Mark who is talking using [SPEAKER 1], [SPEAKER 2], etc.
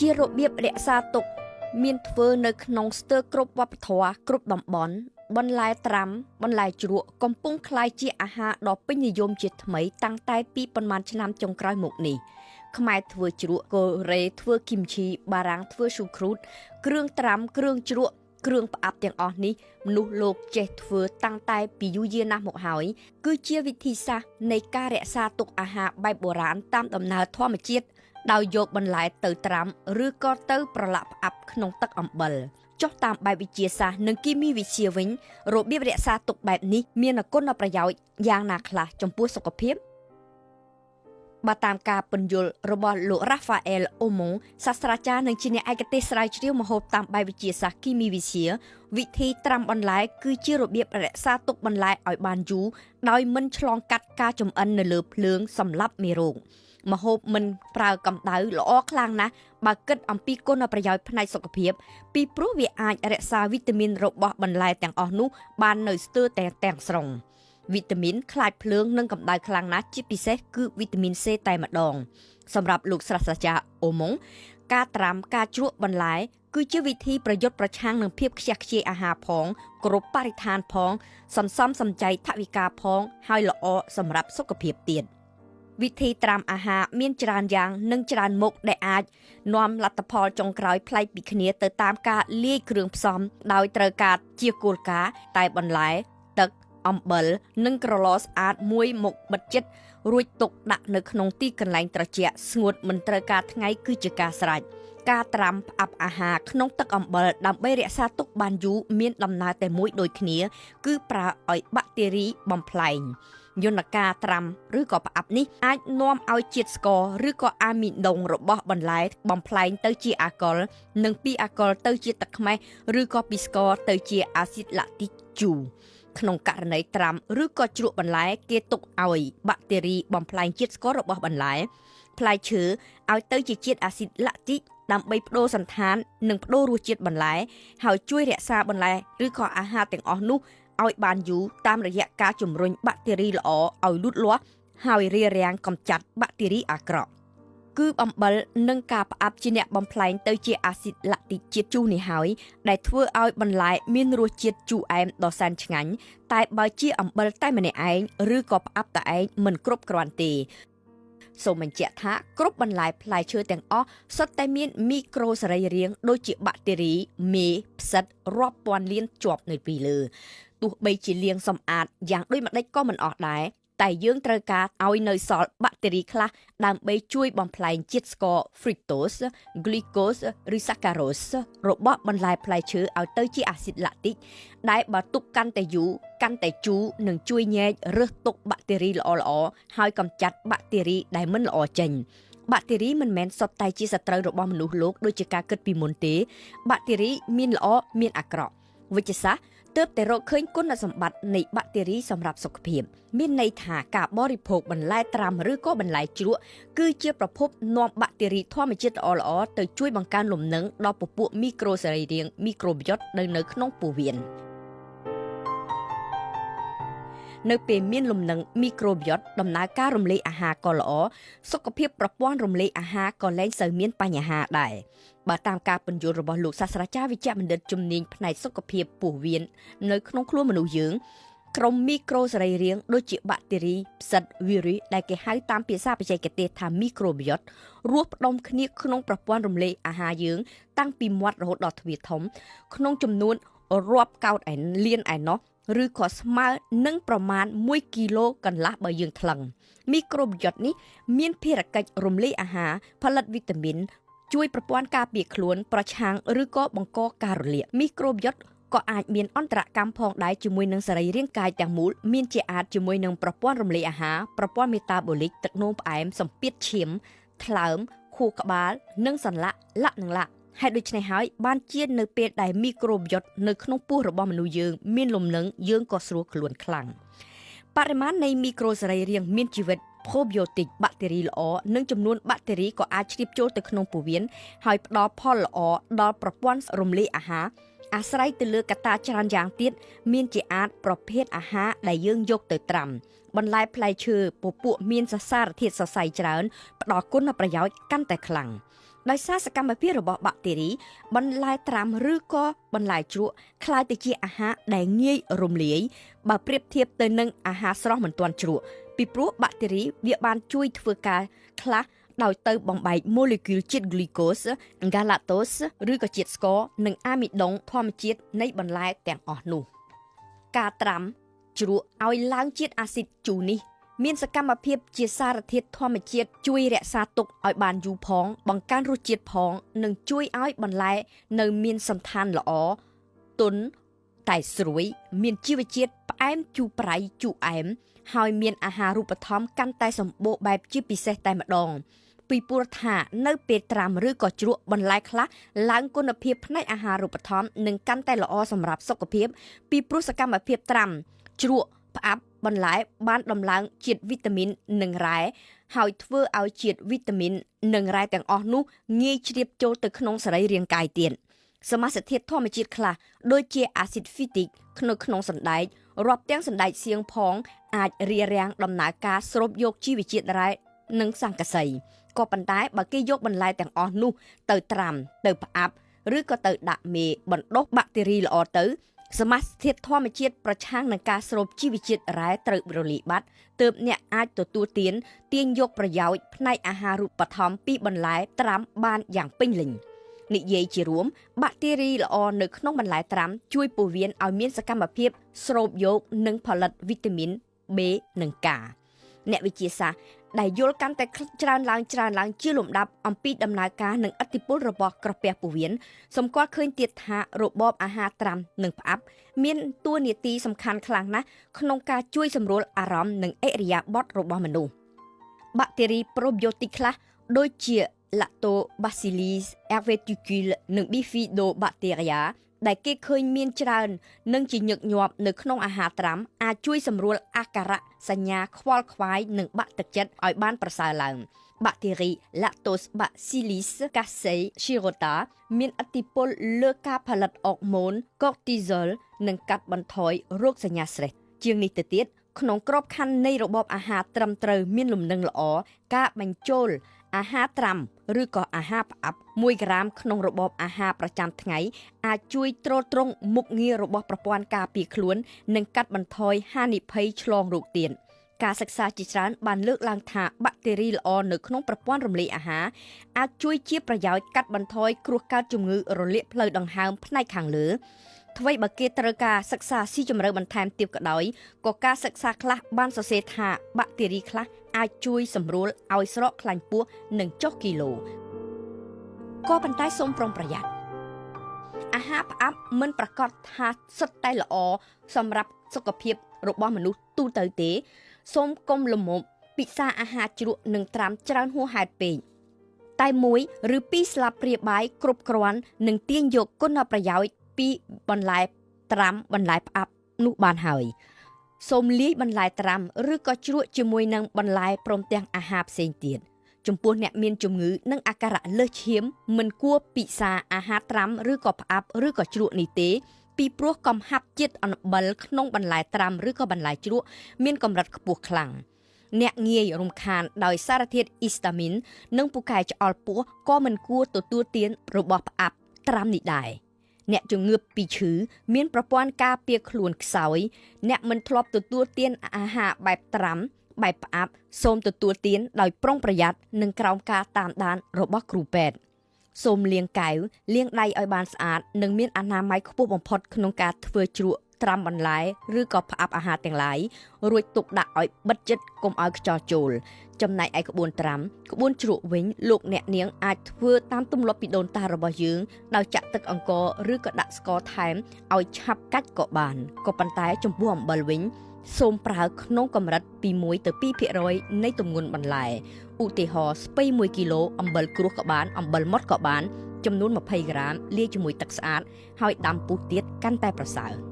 [SPEAKER 1] ជារបៀបរក្សាទុកមានធ្វើនៅក្នុងស្ទើរគ្រប់វប្បធម៌គ្រប់តំបន់បន្លែត្រាំបន្លែជ្រក់កំពុងក្លាយជាអាហារដ៏ពេញនិយមជាថ្មីតាំងតែពីប៉ុន្មានឆ្នាំចុងក្រោយមកនេះខ្មែរធ្វើជ្រក់កូរ៉េធ្វើគីមឈីបារាំងធ្វើស៊ូគ្រូតគ្រឿងត្រាំគ្រឿងជ្រក់គ្រឿងផ្អាប់ទាំងអស់នេះមនុស្សលោកចេះធ្វើតាំងតែពីយូរយារណាស់មកហើយគឺជាវិធីសាស្ត្រនៃការរក្សាទុកអាហារបែបបុរាណតាមដំណើរធម្មជាតិដោយយកបន្លែទៅត្រាំឬក៏ទៅប្រឡាក់ផ្អាប់ក្នុងទឹកអំបិលចុះតាមបែបវិទ្យាសាស្ត្រនិងគីមីវិទ្យាវិញរបៀបរក្សាទុកបែបនេះមានគុណប្រយោជន៍យ៉ាងណាខ្លះចំពោះសុខភាពបើតាមការពន្យល់របស់លោករ៉ាហ្វាអែលអូម៉ុងសាស្ត្រាចារ្យនិងជាអ្នកឯកទេសស្រាវជ្រាវម្ហូបតាមបែបវិទ្យាសាស្ត្រគីមីវិទ្យាវិធីត្រាំបន្លែគឺជារបៀបរក្សាទុកបន្លែឲ្យបានយូរដោយមិនឆ្លងកាត់ការចម្អិននៅលើភ្លើងសម្លាប់មេរោគម្ហូបមិនប្រើកម្ដៅល្អខ្លាំងណាស់បើគិតអំពីគុណប្រយោជន៍ផ្នែកសុខភាពពីព្រោះវាអាចរក្សាវីតាមីនរបស់បន្លែទាំងអស់នោះបាននៅស្ទើរតែទាំងស្រុងវីតាមីនខ្លាចភ្លើងនិងកម្ដៅខ្លាំងណាស់ជាពិសេសគឺវីតាមីន C តែម្ដងសម្រាប់លោកសាស្ត្រាចារ្យអូម៉ុងការត្រាំការជ្រក់បន្លែគឺជាវិធីប្រយុទ្ធប្រឆាំងនឹងភាពខ្ជះខ្ជាយអាហារផងគ្រប់បរិស្ថានផងសន្សំសំចៃថវិកាផងហើយល្អសម្រាប់សុខភាពទៀតវិធីត្រាំអាហារមានច្រើនយ៉ាងនិងច្រើនមុខដែលអាចនាំលទ្ធផលចុងក្រោយប្លែកពីគ្នាទៅតាមការលាយគ្រឿងផ្សំដោយត្រូវការជាគោលការណ៍តែបន្លែទឹកអំបិលនិងក្រឡស្អាតមួយមុខបិទជិតរួចទុកដាក់នៅក្នុងទីកន្លែងត្រជាក់ស្ងួតមិនត្រូវការថ្ងៃគឺជាការស្រេចការត្រាំផ្អាប់អាហារក្នុងទឹកអំបិលដើម្បីរក្សាទុកបានយូរមានដំណើរតែមួយដូចគ្នាគឺប្រើឲ្យបាក់តេរីបំផ្លែងយន្តការត្រាំឬក៏ផ្អាប់នេះអាចនាំឲ្យជាតិស្ករឬក៏អាមីដុងរបស់បន្លែបំផ្លែងទៅជាអាល់កុលនិងពីអាល់កុលទៅជាទឹកខ្មេះឬក៏ពីស្ករទៅជាអាស៊ីតឡាក់ទិកជូរក្នុងករណីត្រាំឬក៏ជ្រក់បន្លែគេទុកឲ្យបាក់តេរីបំផ្លែងជាតិស្កររបស់បន្លែផ្លែឈើឲ្យទៅជាជាតិអាស៊ីតឡាក់ទិកដើម្បីបដូរសន្តាននិងបដូររសជាតិបន្លែហើយជួយរក្សាបន្លែឬក៏អាហារទាំងអស់នោះឲ្យបានយូរតាមរយៈការជំរុញបាក់តេរីល្អឲ្យលូតលាស់ហើយរារាំងកម្ចាត់បាក់តេរីអាក្រក់គឺអំបិលនិងការផ្អាប់ជាអ្នកបំផ្លែងទៅជាអាស៊ីតឡាក់ទិកជាតិជូរនេះហើយដែលធ្វើឲ្យបន្លែមានរសជាតិជូរអែមដ៏សែនឆ្ងាញ់តែបើជាអំបិលតែម្នាក់ឯងឬក៏ផ្អាប់តែឯងមិនគ្រប់គ្រាន់ទេសូមបញ្ជាក់ថាគ្រប់បន្លែផ្លែឈើទាំងអស់សុទ្ធតែមានមីក្រូសរីរាង្គដូចជាបាក់តេរីមេផ្សិតរាប់ពាន់លានជាប់នៅពីលើទោះបីជាលាងសម្អាតយ៉ាងដូចម្ដេចក៏មិនអស់ដែរតែយើងត្រូវការឲ្យនៅសល់បាក់តេរីខ្លះដើម្បីជួយបំផ្លែងជាតិស្ករ fructose, glucose ឬ saccharose របស់បន្លែផ្លែឈើឲ្យទៅជាអាស៊ីតឡាក់ទិកដែលបើទុកកាន់តែយូរកាន់តែជូរនឹងជួយញែករើសទុកបាក់តេរីល្អៗហើយកម្ចាត់បាក់តេរីដែលមិនល្អចេញបាក់តេរីមិនមែនសុទ្ធតែជាសត្រូវរបស់មនុស្សលោកដូចជាការគិតពីមុនទេបាក់តេរីមានល្អមានអាក្រក់វិទ្យាសាស្ត្រទើបតែរកឃើញគុណសម្បត្តិនៃបាក់តេរីសម្រាប់សុខភាពមានន័យថាការបរិភោគបន្លែត្រាំឬក៏បន្លែជ្រក់គឺជាប្រភពនាំបាក់តេរីធម្មជាតិល្អៗទៅជួយបង្កើនលំនឹងដល់ពពួកមីក្រូសរីរាង្គមីក្រូប៊ីយ៉ុតនៅក្នុងពោះវៀននៅពេលមានលំនឹងមីក្រូប៊ីយ៉ុតដំណើរការរំលាយអាហារក៏ល្អសុខភាពប្រព័ន្ធរំលាយអាហារក៏លែងសូវមានបញ្ហាដែរបើតាមការពន្យល់របស់លោកសាស្ត្រាចារ្យវិជ្ជបណ្ឌិតជំនាញផ្នែកសុខភាពពោះវៀននៅក្នុងខ្លួនមនុស្សយើងក្រុមមីក្រូសរីរាង្គដូចជាបាក់តេរីផ្សិតវីរុសដែលគេហៅតាមភាសាបច្ចេកទេសថាមីក្រូប៊ីយ៉ុតរស់ផ្ដុំគ្នាក្នុងប្រព័ន្ធរំលាយអាហារយើងតាំងពីមាត់រហូតដល់ទ្វារធំក្នុងចំនួនរាប់កោតឯលានឯណោះឬក៏ស្មើនឹងប្រមាណ1គីឡូកន្លះបើយើងថ្លឹងមីក្រូប៊ីយ៉ុតនេះមានភារកិច្ចរំលាយអាហារផលិតវីតាមីនជួយប្រព័ន្ធការពារខ្លួនប្រឆាំងឬក៏បង្កការរលាកមីក្រូប៊ីយ៉ុតក៏អាចមានអន្តរកម្មផងដែរជាមួយនឹងសរីរាង្គកាយទាំងមូលមានជាអាចជាមួយនឹងប្រព័ន្ធរំលាយអាហារប្រព័ន្ធមេតាបូលិកទឹកនោមផ្អែមសម្ពាធឈាមថ្លើមខួរក្បាលនិងសន្លាក់លាក់និងលាក់ហេតុដូច្នេះហើយបានជានៅពេលដែលមីក្រូប៊ីយ៉ុតនៅក្នុងពោះរបស់មនុស្សយើងមានលំនឹងយើងក៏ស្រួលខ្លួនខ្លាំងបរិមាណនៃមីក្រូសរីរាង្គមានជីវិតប្រូប៊ីយ៉ូទិកបាក់តេរីល្អនិងចំនួនបាក់តេរីក៏អាចជ្រាបចូលទៅក្នុងពោះវៀនហើយផ្ដល់ផលល្អដល់ប្រព័ន្ធរំលាយអាហារអាស្រ័យទៅលើកត្តាច្រើនយ៉ាងទៀតមានជាអាចប្រភេទអាហារដែលយើងយកទៅត្រាំបន្លែផ្លែឈើពពួកមានសារធាតុសរសៃច្រើនផ្ដល់គុណប្រយោជន៍កាន់តែខ្លាំង ដោយសារសកម្មភាពរបស់បាក់តេរីបន្លែត្រាំឬក៏បន្លែជ្រក់ក្លាយទៅជាអាហារដែលងាយរំលាយបើប្រៀបធៀបទៅនឹងអាហារស្រស់មិនទាន់ជ្រក់ពីព្រោះបាក់តេរីវាបានជួយធ្វើការខ្លះដោយទៅបំបែកម៉ូលេគុលជាតិគ្លូកូសហ្គាឡាតូសឬក៏ជាតិស្ករនិងអាមីដុងធម្មជាតិនៃបន្លែទាំងអស់នោះការត្រាំជ្រក់ឲ្យឡើងជាតិអាស៊ីតជូរនេះមានសកម្មភាពជាសារធាតុធម្មជាតិជួយរក្សាទុកឲ្យបានយូរផងបង្កើនរសជាតិផងនិងជួយឲ្យបន្លែនៅមានសន្តានល្អទន់តែស្រួយមានជីវជាតិផ្អែមជូរប្រៃជូរអែមហើយមានអាហារូបត្ថម្ភកាន់តែសម្បូរបែបជាពិសេសតែម្ដងពីព្រោះថានៅពេលត្រាំឬក៏ជ្រក់បន្លែខ្លះឡើងគុណភាពផ្នែកអាហារូបត្ថម្ភនិងកាន់តែល្អសម្រាប់សុខភាពពីព្រោះសកម្មភាពត្រាំជ្រក់ផ្អាប់បន្លែបានដំឡើងជាតិវីតាមីននិងរ៉ែហើយធ្វើឲ្យជាតិវីតាមីននិងរ៉ែទាំងអស់នោះងាយជ្រាបចូលទៅក្នុងសរីរាង្គកាយទៀតសមាសធាតុធម្មជាតិខ្លះដូចជាអាស៊ីតហ្វីទិកក្នុងសណ្ដែករាប់ទាំងសណ្ដែកសៀងផងអាចរារាំងដំណើរការស្រូបយកជីវជាតិរ៉ែនិងសង្កសីក៏ប៉ុន្តែបើគេយកបន្លែទាំងអស់នោះទៅត្រាំទៅផ្អាប់ឬក៏ទៅដាក់មេបណ្ដុះបាក់តេរីល្អទៅសមាសធាតុធម្មជាតិប្រឆាំងនឹងការស្រូបជីវជាតិរ៉ែត្រូវរលាយបាត់ទើបអ្នកអាចទទួលទានទាញយកប្រយោជន៍ផ្នែកអាហារូបត្ថម្ភពីបន្លែត្រាំបានយ៉ាងពេញលេញនិយាយជារួមបាក់តេរីល្អនៅក្នុងបន្លែត្រាំជួយពោះវៀនឲ្យមានសកម្មភាពស្រូបយកនិងផលិតវីតាមីន B និង K អ្នកវិទ្យាសាស្ត្រដែលយល់កាន់តែច្រើនឡើងជាលំដាប់អំពីដំណើរការនិងឥទ្ធិពលរបស់ក្រពះពោះវៀនសម្គាល់ឃើញទៀតថារបបអាហារត្រាំនិងផ្អាប់មានតួនាទីសំខាន់ខ្លាំងណាស់ក្នុងការជួយសម្រួលអារម្មណ៍និងឥរិយាបថរបស់មនុស្សបាក់តេរីប្រូប៊ីយ៉ូទិកខ្លះដូចជា Lactobacillus helveticus និង Bifidobacteria ដែលគេឃើញមានច្រើននិងជាញឹកញាប់នៅក្នុងអាហារត្រាំអាចជួយសម្រួលអាការៈសញ្ញាខ្វល់ខ្វាយនិងបាក់ទឹកចិត្តឲ្យបានប្រសើរឡើងបាក់តេរី Lactobacillus casei shirota មានឥទ្ធិពលលើការផលិតអរម៉ូនកូទីសូលនិងកាត់បន្ថយរោគសញ្ញាស្រេសជាងនេះទៅទៀតក្នុងក្របខ័ណ្ឌនៃរបបអាហារត្រឹមត្រូវមានលំនឹងល្អការបញ្ចូលអាហារត្រាំឬក៏អាហារផ្អាប់1ក្រាមក្នុងរបបអាហារប្រចាំថ្ងៃអាចជួយទ្រទ្រង់មុខងាររបស់ប្រព័ន្ធការពារខ្លួននិងកាត់បន្ថយហានិភ័យឆ្លងរោគទៀតការសិក្សាជាច្រើនបានលើកឡើងថាបាក់តេរីល្អនៅក្នុងប្រព័ន្ធរំលាយអាហារអាចជួយជាប្រយោជន៍កាត់បន្ថយគ្រោះកើតជំងឺរលាកផ្លូវដង្ហើមផ្នែកខាងលើថ្វីបើគេត្រូវការសិក្សាស៊ីជម្រៅបន្ថែមទៀតក៏ដោយក៏ការសិក្សាខ្លះបានសរសេរថាបាក់តេរីខ្លះអាចជួយសម្រួលឲ្យស្រកខ្លាញ់ពោះនិងចុះគីឡូក៏ប៉ុន្តែសូមប្រុងប្រយ័ត្នអាហារផ្អាប់មិនប្រាកដថាសុទ្ធតែល្អសម្រាប់សុខភាពរបស់មនុស្សទូទៅទេសូមកុំល្មមពិសាអាហារជ្រក់និងត្រាំច្រើនហួសហេតុពេកតែមួយឬពីរស្លាបព្រាបាយគ្រប់គ្រាន់នឹងទាញយកគុណប្រយោជន៍ពីបន្លែត្រាំបន្លែផ្អាប់នោះបានហើយសូមលាយបន្លែត្រាំឬក៏ជ្រក់ជាមួយនឹងបន្លែព្រមទាំងអាហារផ្សេងទៀតចំពោះអ្នកមានជំងឺនិងអាការៈលើសឈាមមិនគួរពិសាអាហារត្រាំឬក៏ផ្អាប់ឬក៏ជ្រក់នេះទេពីព្រោះកំហាប់ជាតិអំបិលក្នុងបន្លែត្រាំឬក៏បន្លែជ្រក់មានកម្រិតខ្ពស់ខ្លាំងអ្នកងាយរំខានដោយសារធាតុអ៊ីស្តាមីននិងពូកែឆ្អល់ពោះក៏មិនគួរទទួលទានរបស់ផ្អាប់ត្រាំនេះដែរអ្នកជំងឺពីឈឺមានប្រព័ន្ធការពារខ្លួនខ្សោយអ្នកមិនធ្លាប់ទទួលទានអាហារបែបត្រាំបែបផ្អាប់សូមទទួលទានដោយប្រុងប្រយ័ត្ននិងក្រោមការតាមដានរបស់គ្រូពេទ្យសូមលាងកែវលាងដៃឲ្យបានស្អាតនិងមានអនាម័យខ្ពស់បំផុតក្នុងការធ្វើជ្រក់ត្រាំបន្លែឬក៏ផ្អាប់អាហារទាំងឡាយរួចទុកដាក់ឲ្យបិទជិតកុំឲ្យខ្យល់ចូលចំណែកឯក្បួនត្រាំក្បួនជ្រក់វិញលោកអ្នកនាងអាចធ្វើតាមទម្លាប់ពីដូនតារបស់យើងដោយចាក់ទឹកអង្ករឬក៏ដាក់ស្ករថែមឲ្យឆាប់កាច់ក៏បានក៏ប៉ុន្តែចំពោះអំបិលវិញសូមប្រើក្នុងកម្រិតពី1ទៅ2%នៃទម្ងន់បន្លែឧទាហរណ៍ស្ពៃ1គីឡូអំបិលគ្រួសក៏បានអំបិលម៉ដ្ឋក៏បានចំនួន20ក្រាមលាយជាមួយទឹកស្អាតហើយដាំពុះទៀតកាន់តែប្រសើរ